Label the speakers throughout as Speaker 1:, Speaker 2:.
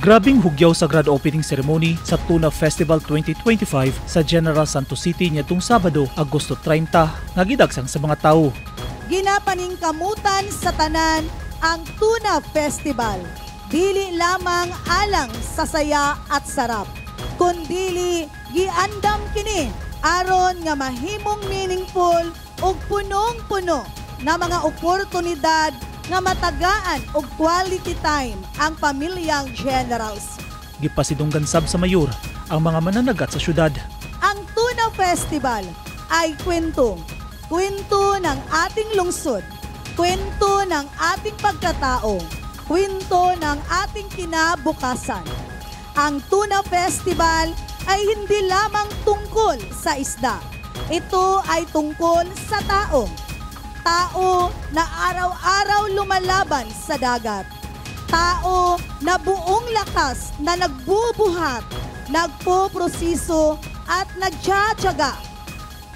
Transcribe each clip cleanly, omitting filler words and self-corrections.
Speaker 1: Grabing hugyaw sa grand opening ceremony sa Tuna Festival 2025 sa General Santos City niadtong Sabado, Agosto 30, nga gidagsang sa mga tawo.
Speaker 2: Ginapaningkamutan sa tanan ang Tuna Festival. Dili lamang alang sa saya at sarap, kundili giandam kini aron nga mahimong meaningful ug punong-puno na mga oportunidad nga matagaan og quality time ang pamilyang Generals.
Speaker 1: Gipasidunggan sab sa mayor ang mga mananagat sa syudad.
Speaker 2: Ang Tuna Festival ay kwento. Kwento ng ating lungsod. Kwento ng ating pagkatao. Kwento ng ating kinabukasan. Ang Tuna Festival ay hindi lamang tungkol sa isda. Ito ay tungkol sa tao. Tao na araw-araw lumalaban sa dagat. Tao na buong lakas na nagbubuhat, nagpoproseso at nagtsatsaga.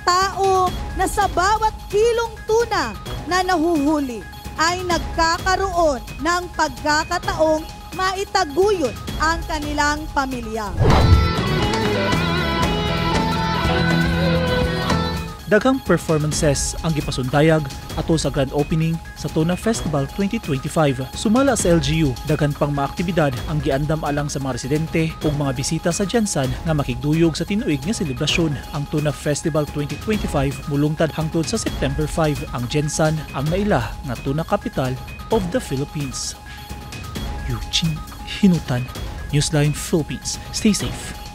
Speaker 2: Tao na sa bawat kilong tuna na nahuhuli ay nagkakaroon ng pagkakataong maitaguyod ang kanilang pamilya.
Speaker 1: Daghang performances ang gipasundayag ato sa grand opening sa Tuna Festival 2025. Sumala sa LGU, daghan pang mga aktibidad ang giandam alang sa mga residente ug mga bisita sa GenSan nga makigduyog sa tinuig nga selebrasyon. Ang Tuna Festival 2025 mulungtad hangtod sa September 5. Ang GenSan ang naila nga tuna capital of the Philippines. Eugene Hinutan, Newsline Philippines. Stay safe.